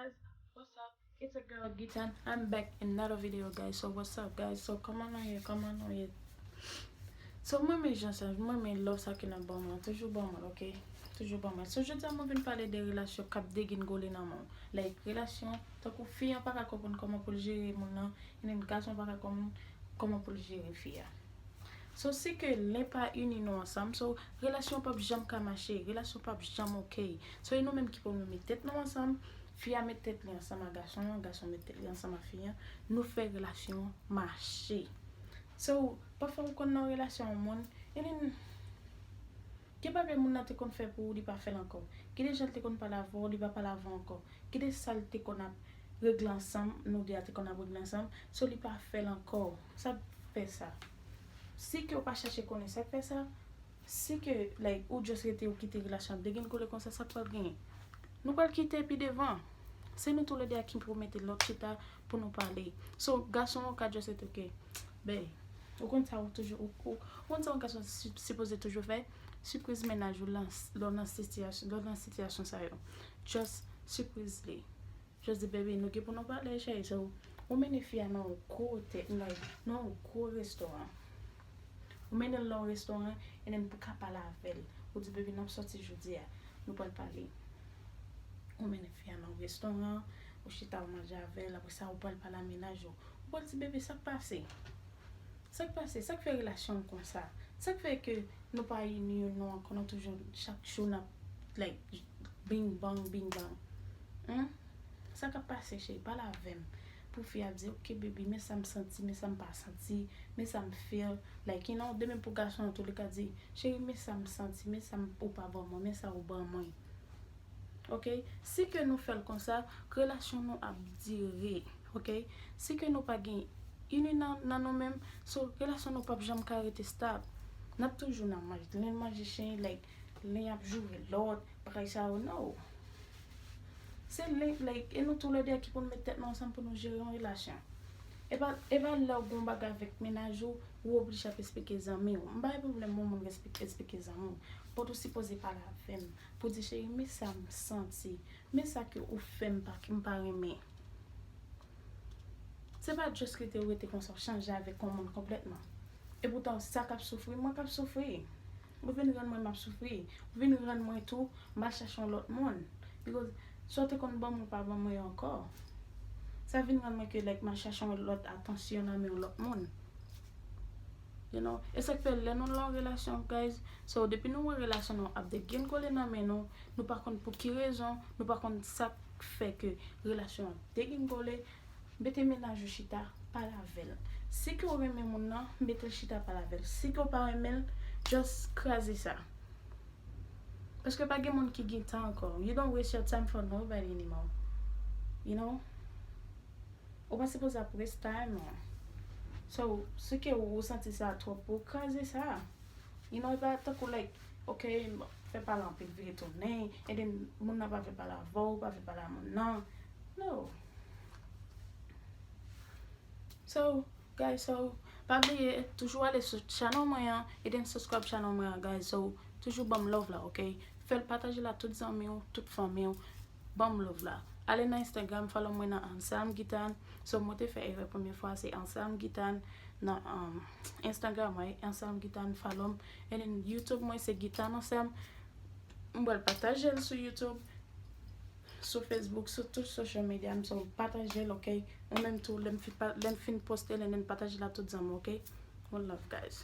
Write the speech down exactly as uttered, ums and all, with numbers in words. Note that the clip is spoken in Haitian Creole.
Guys, what's up? It's your girl Gitan. I'm back in another video, guys. So what's up, guys? So kòman nou ye? Kòman nou ye? So mwen men jan sa, mwen men love sa ke nan ban mwen, toujou ban mwen, ok? Toujou ban mwen. So jodi a mwen vin pale de relasyon k ap degingole nan men w. Like relasyon, tankou fi an pa ka konprann kòman pou l jere moun nan, e menm gason pa ka konprann kòman pou l jere fi a. So si ke len pa ini nou ansanm, so relasyon p ap janm ka mache, relasyon p ap janm ok. So e nou menm ki pou nou met tèt nou ansanm, fi a met tèt li ansanm a gason an, gason met tèt li ansanm a fi an, nou fè relasyon an mache. So pafwa ou konn nan relasyon yon moun, e li gen bagay moun nan te konn fè pou ou, li pa fè l ankò. Gen de jan l te konn pale avè w, li pa pale avè w ankò. Gen de sa l te konn ap regle ansanm, nou de a te konn ap regle ansanm, so li pa fè l ankò. Sa k fè sa? Si ke w pa chache konnen sa k fè sa, si ke like ou just rete ou kite relasyon ap degingole konsa, sa k pral genyen? Nou pral kite pi devan. Se nou toulede a ki pou mete lòt chita pou nou pale. So gason an ka just rete, ok, bèy, ou konn sa ou toujou, ou, ou, ou konn sa yon gason si- sipoze toujou fè? Sipriz mennaj ou lan, lè w nan sitiyasyon, lè w nan sitiyasyon sa yo. Just sipriz li. Just di, baby, nou gen pou nou pale, cheri. So ou mennen fi a nan yon gwo otèl, like nan yon gwo restoran. Ou mennen l nan yon restoran, e then pou ka pale avè l. Ou di, baby, n ap sòti jodi a, nou pral pale. Ou mennen fi a nan yon restoran, ou chita ou manje avè l, apre sa ou pral pale a mennaj ou. Ou pral di, baby, sa k pase? Sa k pase? Sa k fè relasyon an konsa? Sa k fè ke nou pa ini nou ankò, nou toujou chak jou n ap like bing bang, bing bang? Hmm? Sa k ap pase, cheri? Pale avè m. Pou fi a di, ok, baby, men sa m santi, men sa m pa santi, men sa m feel. Like, you know, de menm pou gason an tou, li ka di, cheri, men sa m santi, men sa m, ou pa ban mwen, men sa ou ban mwen. Ok? Si ke nou fè l konsa, relasyon nou ap dire. Ok? Si ke nou pa gen ini nan, nan nou menm, so relasyon nou p ap janm ka rete stab. N ap toujou nan manje. Len manje chen, like, len ap joure lòt, bagay sa yo, no. Se len, like, e nou toulede ki pou n met tèt nou ansanm pou nou jere yon relasyon. E pa, e pa lè w gen yon bagay avèk mennaj ou, ou oblije ap esplike zanmi w. M pa gen pwoblèm yon moun esplike, esplike zanmi w. But ou sipoze pale avè m. Pou di, cheri, men sa m santi. Men sa ke ou fè m pa, m pa renmen. Se pa just rete ou rete konsa, w chanje avèk yon moun konplètman. E poutan, sa k ap soufri, mwen k ap soufri. Ou vin rann mwen m ap soufri. Ou vin rann mwen tou, m al chache yon lòt moun. Because sa w te konn ban mwen, ou pa ban mwen yo ankò. Sa vin rann mwen ke, like, m al chache yon lòt atansyon nan men yon lòt moun. You know? E sa k fè lè nou nan yon relasyon, guys, so depi nou wè relasyon nou ap degingole nan men nou, nou pa konn pou ki rezon, nou pa konn sa k fè ke relasyon an ap degingole, mete mennaj ou chita, pale avè l. Si ke w renmen moun nan, mete l chita, pale avè l. Si ke w pa renmen l, just kraze sa. Paske pa gen moun ki gen tan ankò. You don't waste your time for nobody anymore. You know? Ou pa sipoze ap waste time ou. So, si ke ou santi sa twòp pou ou, kraze sa. You know, e pa tankou, like, ok, fè pale anpil, vire tounen, and then moun nan pa vle pale avè w, pa vle pale a moun nan. No. So, guys, so, pa bliye, toujou ale sou channel mwen an, and then subscribe channel mwen an, guys. So, toujou ban m love la, ok? Fè l pataje l a tout zanmi w, tout fanmi w. Ban m love la. Ale nan Instagram, follow mwen nan Anselm Gitan. So, mwen te fè erè premye fwa, se Anselm Gitan nan um, Instagram mwen, Anselm Gitan, follow m. And then YouTube mwen, se Gitan Anselm. M pral pataje l sou YouTube, sou Facebook, sou tout social media m, so pataje l, ok? Ou menm tou, lè m fin pa- lè m fin poste l, and then pataje l a tout zanmi w, ok? One love, guys.